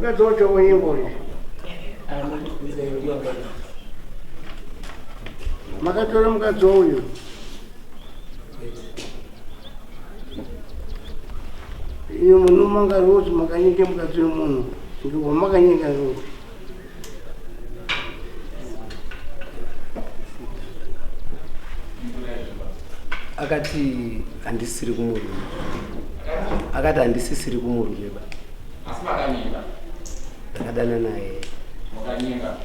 Mukadzi wacho wonyengwa uyu. Makatora mukadzi wauyu. Iyo munhu mangaroti makanyenge mukadzi wemunhu. Ndiwo makanyenga roti. Akati handisiri kumurume. Akati handisisiri kumurume ba. Asi makanyenga. Ndakadana naye. Makanyenga.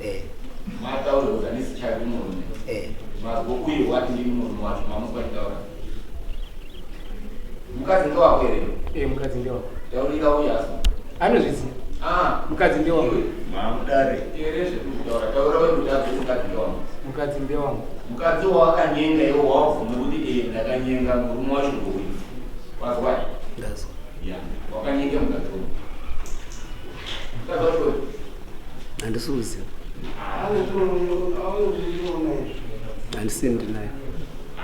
Eh. Mataura kuti handisi chari murume. Eh. Mazwa uye wati ndiri murume wacho mamupa chitaura. Mukadzi ndewako here? Eh, mukadzi ndewako. Taurira uye asi. Anozviziva. Ah, mukadzi ndewako. Mamudare. Here zvekutaura. Taura wewe kuti abve mukadzi ndewangu. Mukadzi ndewangu. Mukadzi wawakanyenga iwe wabvuma kuti eh ndakanyenga murume wacho ngoyu. Wazwa? Ndazwa. Ya, wakanyenga mukadzi uyu. Mukadzi wacho uyu. Handisi kuziva. Handisi ndinayo.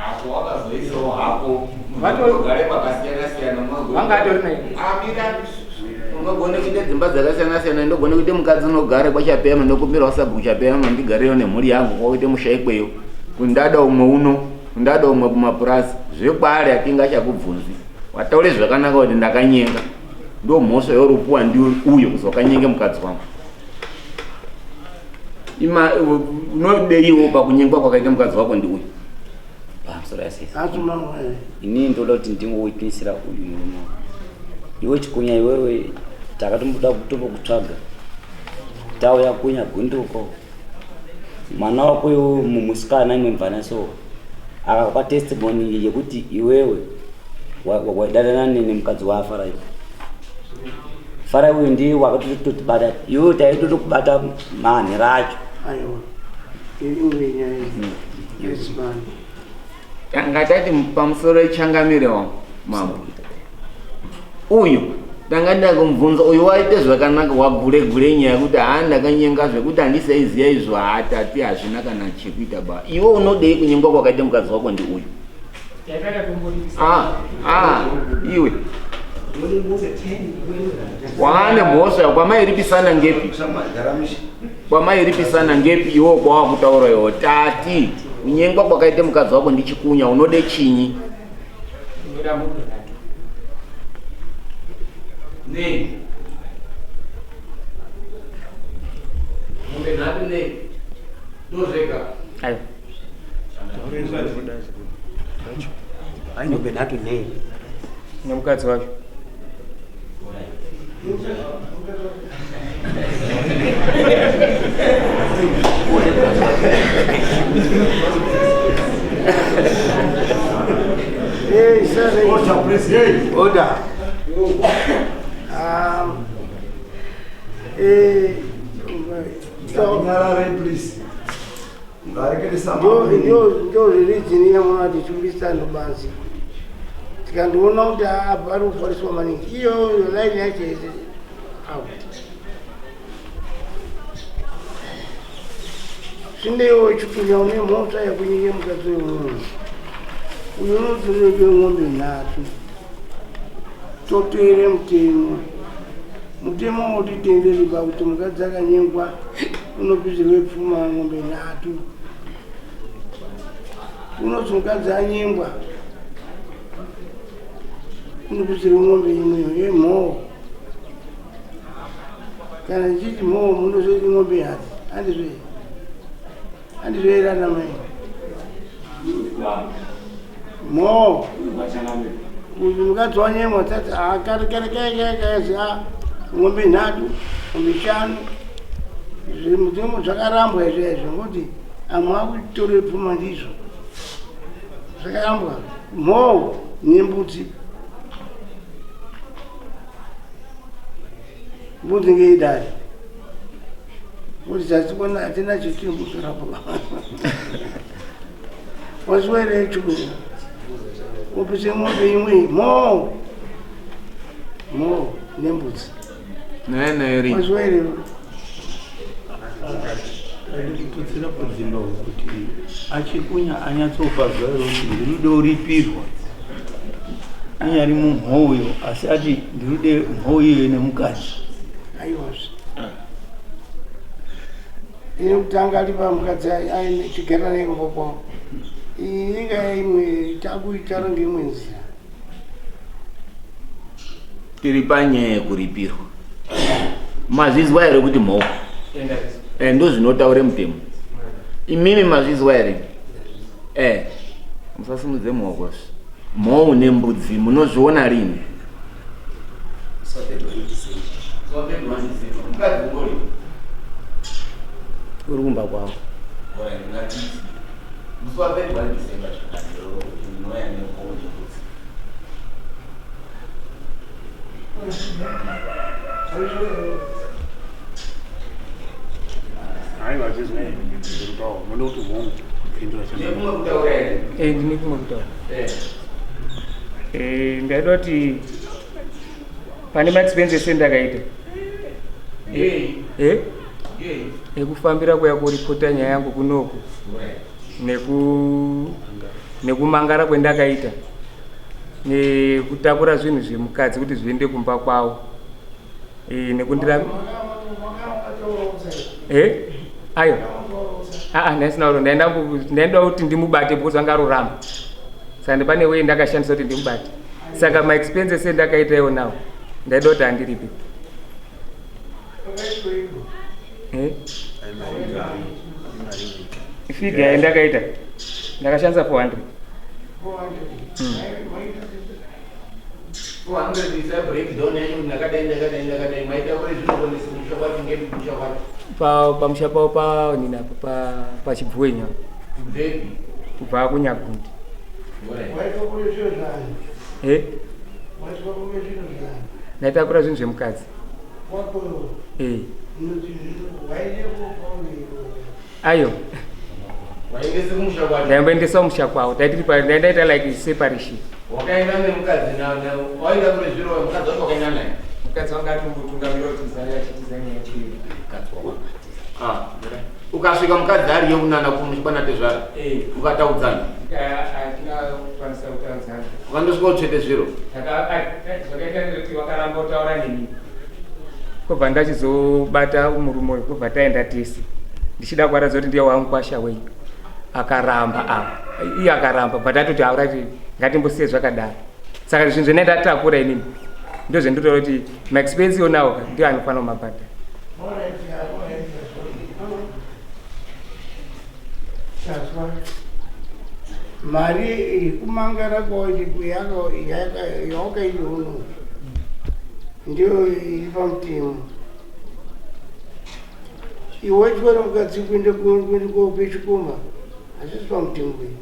Apo wakazoisawo hapo. Vatogare pakasiyana siyana Vanga atori naye. Amira unogone kuita dzimba dzakasiyana siyana ndogone kuita mukadzi unogare kwachapeyama ndokumbirawo sabhuku chapeyama ndigareyo nemhuri yangu kwakuite musha ikweyo kundada umwe uno kundada umwe kumapurazi zvekwaari hatingachakubvunzi wataure zvakanaka kuti ndakanyenga ndo mhosva yorupuwa ndiyo uyo kuzi wakanyenge mukadzi wangu ima unodeiwo pakunyengwa kwakaita mukadzi wako ndi uyu pamusoro yasisi inini ndoda kuti ndingowitnessira uyu murume iwe chikunya iwewe takatomboda kutombokutsvaga tauya kunya gunduko mwana wako iwe mumusikana imwe mvana so akakupa testimony yekuti iwewe waidanana nemukadzi wafarai farai uyu ndiye wakatotibata iwewe taitotokubata manhero acho Aiwa. Imwe nyaya yechibani. Tanga tati pamusoro echangamire wangu mambo uyu tanga ndakumubvunza uyu waite zvakanaka wagure gure nyaya yekuti haa ndakanyenga zvekuti handisaiziva izvo haa tati hazvina kana chekuita ba iwe unodei kunyengwa kwakaita mukadzi wako ndi uyu ah, ah, iwe waane mhosva kwamairipisana ngepi kwamairipisana ngepi iwo kwawakutaura iwo tati kunyengwa kwakaita mukadzi wako ndichikunya unode chinyi nei mombe nhatu nei ndozvega Ayo. Mombe nhatu nei? Nemukadzi wacho. Hey, sir. Order, please. Hey. Order. Eh, Nyarare, please. Ngarekeresa ndo religion yamuona tichimbisa anhu banzi tikandiona kuti apa ari kufariswa maningi iyo line yacho yese out zvineiwo chikunya une mhosva yekunyenge mukadzi wemunhu uyu unotorepe ng'ombe nhatu toteere mutemo mutemo wotitenderi pakuti mukadzi akanyengwa unopisirwe pfuma ng'ombe nhatu unoti mukadzi anyengwa unopisirwe ng'ombe imwe yemhoo kana ndichiti mhoo munozoti ng'ombe hadzi handizve handizve here ana mai mhoo kuti mukadzi wanyemwa tati akarekerekerekezi ng'ombe nhatu ng'ombe shanu zvimutemo zvakarambwa izvo izvo ngokuti amwe akutore pfuma ndizvo zvakarambwa mhou nembudzi mbudzi ngeidari kuti tatikona hatina chitimbudzirapo wasiwere chungu upise ng'ombe imwe mhou mhou nembudzi Nene wasiwere Tutsira padzimba kuti achikunya anyatsopa zuva rekuti ndinoda uripirwa inyari mumhou uyo asi ati ndinoda mhou iyoyo nemukadzi. Aiwazve. Ini kutanga ari pamukadzi aine chigara naye kumba kwavo. Iyi inga imwe takuitara ngeimwe nzira. Tiri panyaya yekuripirwa. Mazvizwa here kuti mhou? Eh, ndozvinotaure mutemo. Imimi mazvizwa here? Eh, musasimudze maoko. Mhou nembudzi munozviona rini? Uri kumba kwavo. Musi wa 31 December zvakanaka nemhou nembudzi. Aiwa, zvizinei ndiri munoda kuti hongu kupindura. Nekumwe kutaura here? Eh, ndine kumwe kutaura. Eh, ndaida kuti pane maexpenses endakaita. Eh? Ekufambira kuya kuripota nyaya yangu kunoku nekumangara kwendakaita nekutakura zvinhu zvemukadzi kuti zviende kumba kwavo, nekundira ayo aa ndaisina kuro ndaenda kuti ndimubate because anga aroramba, saka ndipane way ndakashandisa kuti ndimubate. Saka maexpenses endakaita iwo nawo ndaida kuti handiripi. Eh? Figure yandakaita, ndakashandisa 400. 400 isa breakdown yanyu, ndakadai, ndakadai, ndakadai, maita kuri zvinokonesa kumusha kwacho, ngepi kumusha kwacho? Pamusha pavo panina pachibvuwenya. Kubvepi? Kubva kunyagundi. Waitwa kuri zviro zvani? Eh? Waitwa kuri zviro zvani? Ndaitakura zvinhu zvemukadzi. Wako? Eh. Waideko? Ayo. Waendese kumusha kwacho? Ndaimboendesa musha kwavo. Ndaitaita like separation. Wakaenda nemukadzi waida kuri zviro, mukadzi wacho wakaenda naye? Mukadzi wanga atombotungamira kuti zani achitizani yachiyo. Ah, ukasvika mukadzi ariyo kunana kwana tezvara? Eh. Ukataudzana? Hatina kukwanisa kutaudzana. Ukandosvika utsvete zviro? Zvakaita ndekuti wakaramba kutaura neni, kwobva ndachizobata murume uyu, kwobva taenda tese ndichida kuvaratidza kuti ndiye wamukwasha wenyu. Akaramba apa, iye akaramba, but atoti aurati ngatimbosiye zvakadaro. Saka zvinhu zvene ndatakura inini ndo zvendinotaura kuti maexpense ionawo ka ndio anofanira kumabhadhara. Taswa mari yekumangara yawakaita uno ndiyo iri pamutemo. Iwe chikora mukadzi kuende kope chikoma, hazvisi pamutemo. Iyi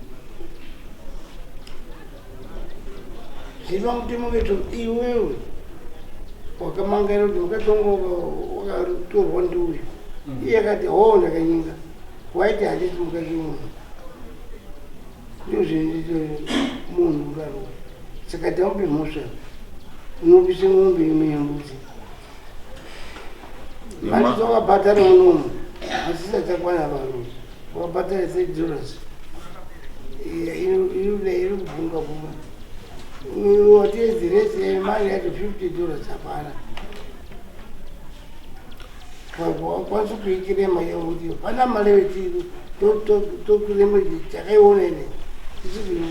zviri pamutemo keto iwewe wakamangara kuti mukadzi wangu wakatorwa ndiuyu, iye akati ho ndakanyinga, waiti handisi mukadzi wemunhu. Ndozvinoita munhu kudaro. Saka tamupe mhosva, unopise mombe imwe yembudzi, mari dzawakabhadhara unomu hasisati dzakwana. Vanhu wakabhadhara $30, iri kubvunga bvunga watezi rese, mari yacho $50 hapana wakwanisa kuikirema yekuti pana mari yetiri tokurema takaiona ine isikuno.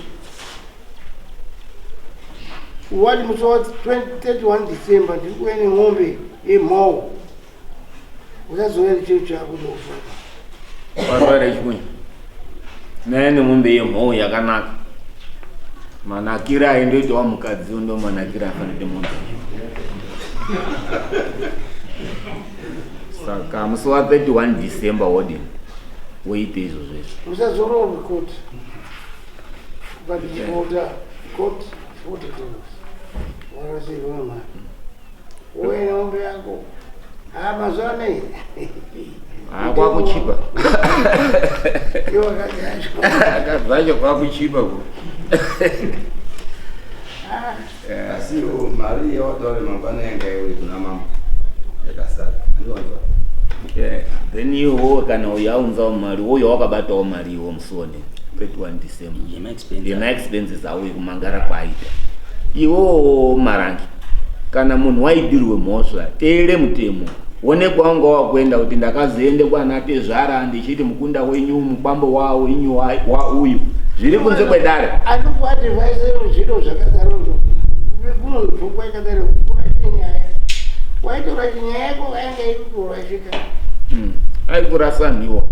Wati musi wa 31 December ndiri kuuya nemombe yemhou, usazouya nechiro chako ndofa. Wazvara chikunya naye nemombe yemhou yakanaka, manakiro aindoitawa mukadzi ndo manakiro afanite mombe. Saka musi wa 31 December wodini, woite izvozvo izvo. Usazorova koti ukati koti $40 wakaseiwa mari, uye nemombe yako. Ha, mazuva anei. Ah, kwakuchipa. Iwo akadzi acho. Akadzi acho kwakuchipa ku. Asi iwo mari yawataure mangwana yanga iwe kuna mambo yakasara, andiwanzwa? Yeah. Then iwo kana uyo aunzawo mari, uyo wakabatawo mari iwo musi wone 31 December. Yema-expenses. Yema-expenses auye kumangara kwaaita iwo marangi. Kana munhu waidirwe mhosva, teere mutemo. Wonekwa wanga wakuenda kuti ndakazoende kwana tezvara ndichiti mukunda wenyu mukwambo wa wenyu wa, wa uyu. Zviri kunze kwedare. Andikuadvice zviro zvakadarozvo. Munhu pfungwa yakadaro kurasha nyaya. Waitorasha nyaya yako yanga iri kurashika. Aikurasa nhiwo.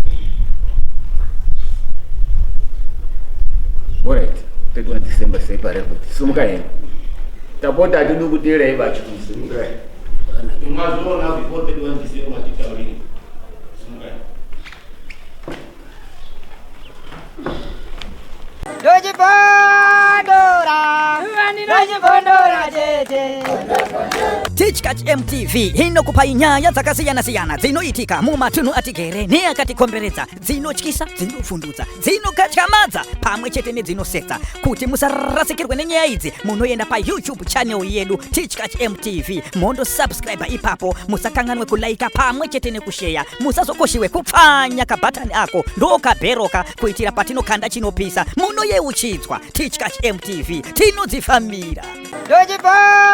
Alright. 31 December sei parecord. Sumuka henyu. Tapota hatidi kuteerai vacho. Simukai. Mazviona before 31 December titaurire. Simukai. Ndochibondora, ndochibondora chete. Tichkach MTV inokupai nyaya dzakasiyana-siyana dzinoitika mumatunhu atigere neakatikomberedza, dzinotyisa, dzinovhundutsa, dzinokatyamadza pamwe chete nedzinosetsa. Kuti musarasikirwe nenyaya idzi, munoenda paYouTube channel yedu Tichkach MTV mondosubscribe ipapo. Musakanganwe kulaika pamwe chete nekusheya. Musazokoshiwe kupfanya kabhatani ako ndokabheroka kuitira patinokanda chinopisa munoyeuchidzwa. Tichkach MTV tinodzifambira. Ndochibondora.